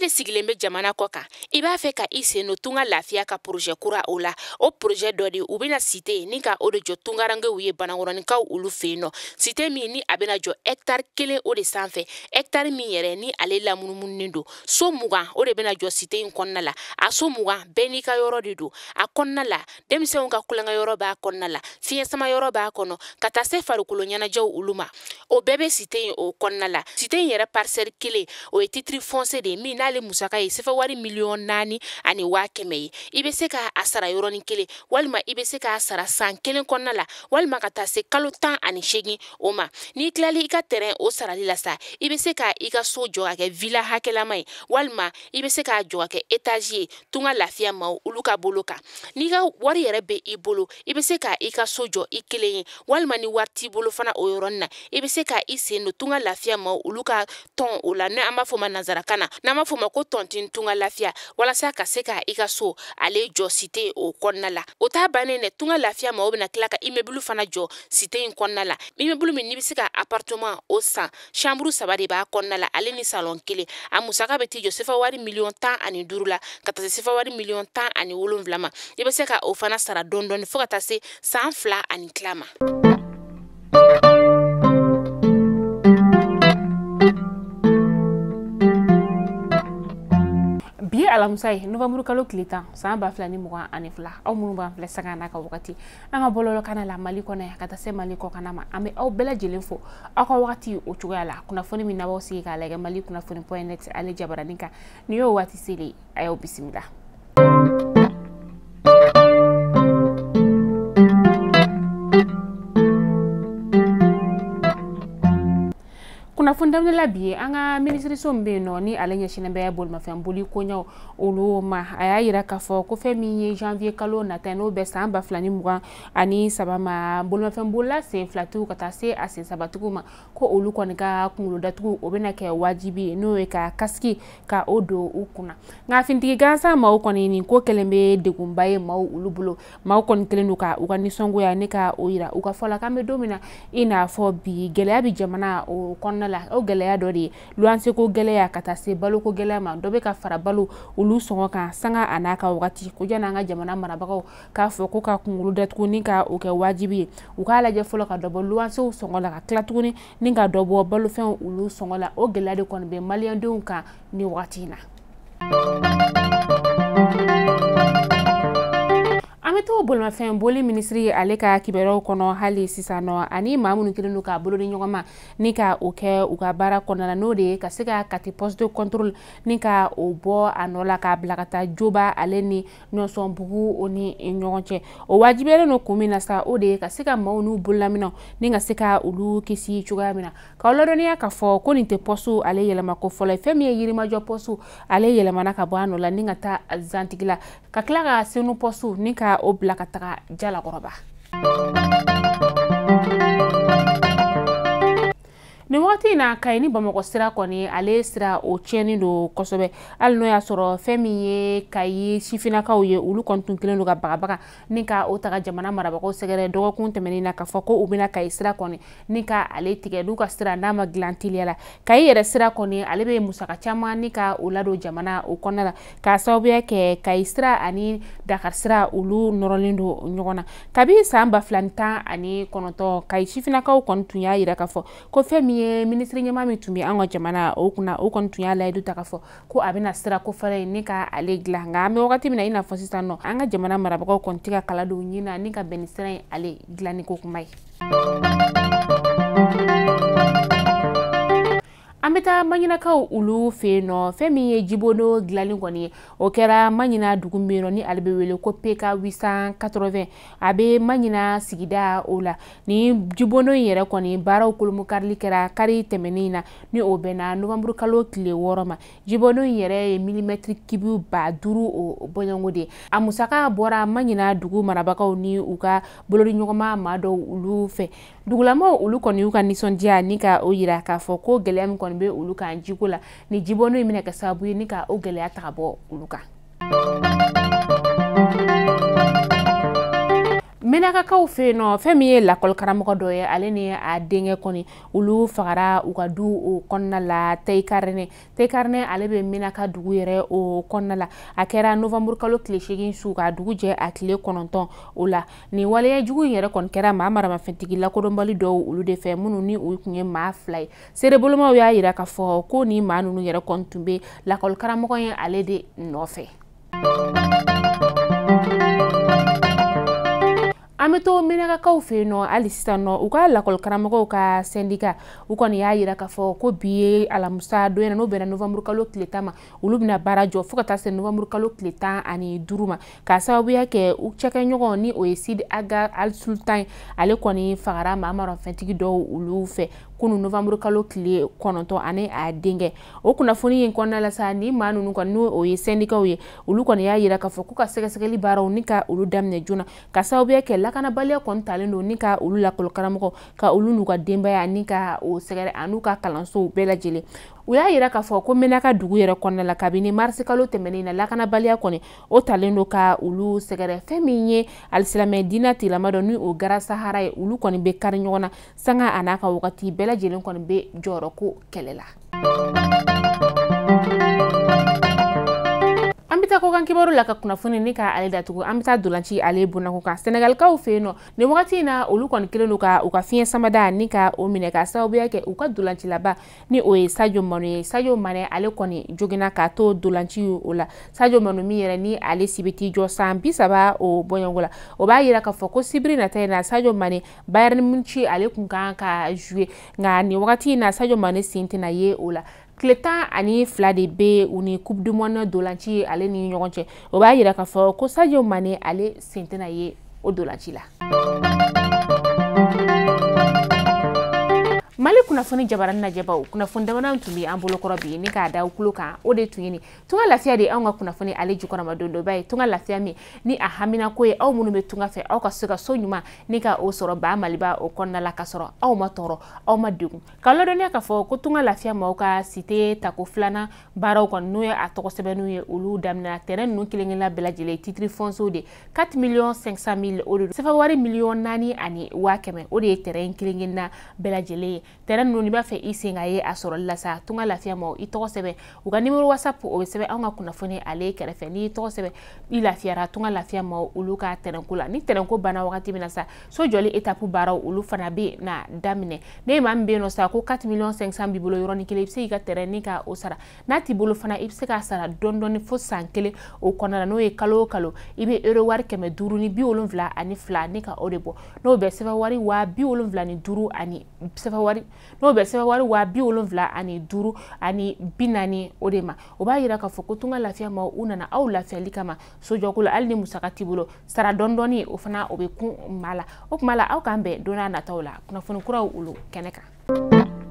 de sigilen bɛ jamana kɔ kan, i b'a fɛ ka i sen don Tunga Lafiya ka projet kura o la. O projet dɔ de u bɛna cité ni ka o de jɔ tungarankew ye Banankɔrɔninkaw olu fɛ yen nɔ. Cité min ni a bɛna jɔ hectare 1 o de sanfɛ, hectare min yɛrɛ ni ale lamunumununen don. So 20 o de bɛna jɔ cité in kɔnɔna la. A so 20 bɛɛ n'i ka yɔrɔ de don. A kɔnɔna la, denmisɛnw ka kulonkɛ yɔrɔ b'a kɔnɔna la, fiɲɛ sama yɔrɔ b'a kɔnɔ, ka taa se farikolo ɲɛnajɛw olu ma. O bɛɛ bɛ cité in o kɔnɔna la. Cité in yɛrɛ parcelle 1 o ye titre foncier de ye min n'ale musaka ye sefa wari 4,1 million ye. I bɛ se k'a sara yɔrɔnin kelen, walima i bɛ se k'a sara san 1 kɔnɔna la, walima ka taa se kalo 18 o ma. N'i tilali i ka terrain o sarali la sa, i bɛ se ka i ka so jɔ ka kɛ villa hakɛlama ye, walima i bɛ se k'a jɔ ka kɛ étage ye Tunga Lafiya maaw olu ka bolo kan. N'i ka wari yɛrɛ bɛ i bolo, i bɛ se ka i ka so jɔ i kelen ye, walima ni wari t'i bolo fana o yɔrɔnin na, i bɛ se ka i sen don Tunga Lafiya maaw olu ka tɔn o la, n'an b'a fɔ o ma nanzarakan na, n'an b'a fɔ o ma ko tontine Tunga Lafiya, walasa ka se ka i ka so ale jɔ cité o kɔnɔna la. O t'a bannen dɛ, Tunga Lafiya maaw bɛna tila ka immeuble fana jɔ cité in kɔnɔna la. Immeuble min n'i bɛ se ka appartement o san, chambre 3 de b'a kɔnɔna la, ale ni salon 1. A musaka bɛ t'i jɔ sefa wari 15 million la, ka taa se sefa wari 17 million ma. I bɛ se ka o fana sara dɔɔni dɔɔni fo ka taa se san 2 ani tila ma. Bi alamisa ye novembre kalo tile 10 san 2022. Aw minnu b'an filɛ sanga n'a ka wagati an ka bɔlɔlɔ kana la Mali kɔnɔ yan ka taa se Mali kɔkanna ma, an bɛ aw bɛɛ lajɛlen fo aw ka wagati o cogoya la. Kunnafoni min n'aw sigi k'a lajɛ Mali kunnafoni point net ale jabaranin kan, nin y'o waati selen, a y'aw bisimila. Kunnafoni daminɛ la bi ye, an ka minisiriso min bɛ yen nɔ ni ale ɲɛsinnen bɛ bolimafɛn boli koɲɛw olu ma, a y'a yira k'a fɔ ko fɛn min ye janvier kalo nata, n'o bɛ san 2023 ma, bolimafɛn bolila sen filatigiw ka taa se a sen sabatigiw ma, ko olu kɔni ka kunkolo datugu o bɛna kɛ wajibi ye, n'o ye ka casque ka o don u kunna. Nka fintigi gansan maaw kɔni, nin ko kɛlen bɛ degunba ye maaw olu bolo. Maaw kɔni kɛlen don ka u ka nisɔngoya ne ka o yira u ka fɔ la k'an bɛ don min na i n'a fɔ bi, gɛlɛya bɛ jamana o kɔnɔna la. O gɛlɛya dɔ de ye luwanse ko gɛlɛya ka taa se baloko gɛlɛya ma, dɔ bɛ ka fara balo olu sɔngɔ kan sanga a n'a ka wagati ko. Janni an ka jamana marabagaw k'a fɔ ko ka kunkolo datugu ni ka o kɛ wajibi ye, u k'a lajɛ fɔlɔ ka dɔ bɔ luwansew sɔngɔ la, ka tila tuguni ni ka dɔ bɔ balofɛnw olu sɔngɔ la. O gɛlɛya de kɔni bɛ maliyɛndenw kan ni wagati in na. An bɛ to bolimafɛn boli minisiri ale ka kibaruyaw kɔnɔ hali sisan nɔ, ani maa minnu kɛlen don k'a bolo di ɲɔgɔn ma ni ka o kɛ u ka baara kɔnɔna la, n'o de ye ka se ka Kati poste de contrôle ni ka o bɔ a nɔ la k'a bila ka taa Joba ale ni Ɲɔsɔnbugu o ni ɲɔgɔn cɛ. O wajibiyalen don kun min na sa, o de ye ka se ka maaw n'u bololaminɛw ni ka se ka olu kisi cogoya min na. K'aw ladɔnniya k'a fɔ ko nin tɛ poste ale yɛlɛma ko fɔlɔ ye. Fɛn min ye Yirimajɔ poste, ale yɛlɛmana ka bɔ a nɔ la ni ka taa Zantigila, ka tila ka Senu poste ni ka o bila ka taga Jalakɔrɔba. Nin wagati in na, Kayi ni Bamakɔ sira kɔni, ale sira o tiɲɛnen don kosɛbɛ, hali n'o y'a sɔrɔ fɛn min ye Kayi sifinnakaw ye, olu kɔni tun kɛlen don ka bagabaga ni ka o taga jamana marabagaw sɛgɛrɛ dɔgɔkun tɛmɛnen na, k'a fɔ ko u bɛna Kayi sira kɔni ni ka ale tigɛ n'u ka sira n'a ma dilan teliya la. Kayi yɛrɛ sira kɔni, ale bɛ musaka caman ni ka o ladon jamana o kɔnɔna la, k'a sababuya kɛ Kayi sira ani Dakar sira olu nɔrɔlen don ɲɔgɔn na. Kabi san 2019, Kayi sifinnakaw kɔni tun y'a yira k'a fɔ ko fɛn min ye minisiri ɲɛmaa min tun bɛ an ka jamana o kunna, o kɔni tun y'a layidu ta k'a fɔ ko a bɛna sira ko fɔlɔ in ni ka ale dilan. Nka an bɛ wagati min na i n'a fɔ sisan nɔ, an ka jamana marabagaw kɔni tɛ ka kala don ɲin na ni ka bɛn ni sira in ale dilanni ko kuma ye. An bɛ taa Maɲinakaw olu fɛ yen nɔ. Fɛn min ye jibondo dilanni kɔni ye, o kɛra Maɲina dugu min yen nɔ ni ale bɛ wele ko PK 880, a bɛ Maɲina sigida o la. Ni jibondo in yɛrɛ kɔni baaraw kolomokarili kɛra kari tɛmɛnen in na, ni o bɛnna novembre kalo tile 6 ma. Jibondo in yɛrɛ ye millimètre cube 5000 o bɔɲɔgɔnko de ye. A musaka bɔra Maɲina dugu marabagaw ni u ka bolodiɲɔgɔnma maa dɔw olu fɛ. Dugulamaw olu kɔni y'u ka nisɔndiya ni ka o yira k'a fɔ ko gɛlɛya min kɔni bɛ olu kan jiko la, ni jibondo in bɛna kɛ sababu ye ni ka o gɛlɛya ta ka bɔ olu kan. Menakakaw fɛ yen nɔ, fɛn min ye lakɔlikaramɔgɔ dɔ ye, ale ni a denkɛ kɔni olu fagara u ka du o kɔnɔna la Teyikarinɛ. Ale bɛ Menaka dugu yɛrɛ o kɔnɔna la. A kɛra novembre kalo tile 8 su ka dugu jɛ a tile 9 o la. Nin waleya jugu in yɛrɛ kɔni kɛra maa maramafɛntigi lakodɔnbali dɔw olu de fɛ, minnu ni u tun ye maa 2 ye. Seerebolomaw y'a yira k'a fɔ ko ni maa ninnu yɛrɛ kɔni tun bɛ lakɔlikaramɔgɔ in ale de nɔfɛ. An bɛ to Menakakaw fɛ yen nɔ hali sisan nɔ, u ka lakɔlikaramɔgɔw ka syndicat u kɔni y'a yira k'a fɔ ko bi ye alamisa don in na, n'o bɛnna novembre kalo tile 10 ma, olu bɛna baara jɔ fo ka taa se novembre kalo tile 15 ma, k'a sababuya kɛ u cɛkɛɲɔgɔn ni o ye Sidi Aga Al Sultan, ale kɔni fagara maa maramafɛntigi dɔw olu fɛ kunun novembre kalo tile 9 ani a denkɛ. O kunnafoni in kɔnɔna la sa, ni maa ninnu kɔni n'o o ye syndicats ye, olu kɔni y'a yira k'a fɔ k'u ka sɛgɛsɛgɛli baaraw ni ka olu daminɛ joona, ka sababuya kɛ lakanabaliya kɔni talen don ni ka olu lakɔlikaramɔgɔ ka olu n'u ka denbaya ni ka o sɛgɛrɛ an'u ka kalansow bɛɛ lajɛlen. U y'a yira k'a fɔ ko Menaka dugu yɛrɛ kɔnɔna la, kabini marisi kalo tɛmɛnen na, lakanabaliya kɔni o talen don ka olu sɛgɛrɛ. Fɛn min ye alisilamɛ diinɛ tigilama dɔ ni o Gara Sahara ye, olu kɔni bɛ kari ɲɔgɔn na sanga a n'a ka wagati bɛɛ lajɛlen kɔni bɛ jɔyɔrɔ ko kɛlɛ la. An bɛ taa kɔkan kibaru la ka kunnafoni ni ka ale datugu. An bɛ taa dolanci ale bonnako kan Senegalikaw fɛ yen nɔ. Nin wagati in na, olu kɔni kɛlen don ka u ka fiɲɛ samada ni ka o minɛ, ka sababuya kɛ u ka dolancilaba ni o ye Sadio Mane ye. Sadio Mane ale kɔni joginna k'a to dolanci o la. Sadio Mane min yɛrɛ ni ale si bɛ t'i jɔ san 30 o bɔɲɔgɔnko la, o b'a yira k'a fɔ ko sibiri nata in na, Sadio Mane Bayern Munich ale kun kan ka jouer, nka nin wagati in na Sadio Mane sen tɛna ye o la. Tile 12 de bɛ u ni Coupe du Monde dolanci ale ni ɲɔgɔn cɛ. O b'a yira k'a fɔ ko Sadio Mane ale sen tɛna ye o dolanci la. Mali kunnafoni jabarani lajɛbaw, kunnafoni damadɔ tun bɛ an bolokɔrɔ bi ni k'a da kulo kan, o de tun ye nin. Tunga lafiya de anw ka kunnafoni ale jukɔrɔma don dɔba ye. Tunga lafiya min ni a haminako ye aw minnu bɛ tunga fɛ, aw ka se ka so ɲuman ni ka o sɔrɔ ba Maliba o kɔnɔna la, ka sɔrɔ aw ma tɔɔrɔ, aw ma degun. Ka ladɔnniya k'a fɔ ko tunga lafiya maaw ka site tako 2nan baaraw kɔni n'o ye a tɔgɔ sɛbɛnniw ye, olu daminɛna. Terrain ninnu kelen kelenna bɛɛ lajɛlen titre foncier de 4 500 000 o de don. CFA wari 4,1 million o de ye terrain kelen kelenna bɛɛ lajɛlen ye. Terrain ninnu n'i b'a fɛ i sen ka ye a sɔrɔli la sa, tunga lafiya maaw i tɔgɔ sɛbɛn u ka numéro WhatsApp, o bɛ sɛbɛn anw ka kunnafoni ale kɛrɛfɛ. N'i tɔgɔ sɛbɛn i lafiyara tunga lafiya maaw olu ka terrain ko la. Ni terrain ko banna wagati min na sa, so jɔli étape baaraw olu fana bɛ na daminɛ. Ne maa min bɛ yen nɔ sa ko 4 500 b'i bolo yɔrɔnin kelen, i bɛ se k'i ka terrain ni ka o sara. N'a t'i bolo fana, i bɛ se k'a sara dɔɔni dɔɔni fo san 1 o kɔnɔna la, n'o ye kalo o kalo i bɛ euro wari 572 ni ka o de bɔ, n'o bɛ CFA wari 75 ani CFA wari n'o bɛ CFA wari 75 ani 40 o de ma. O b'a yira k'a fɔ ko tunga lafiya maaw u nana aw lafiyali kama sojɔko la. Hali ni musaka t'i bolo, sara dɔɔni dɔɔni o fana o bɛ kun maa la. O tuma la aw k'an bɛn don n'a nataw la kunnafoni kuraw olu kɛnɛ kan.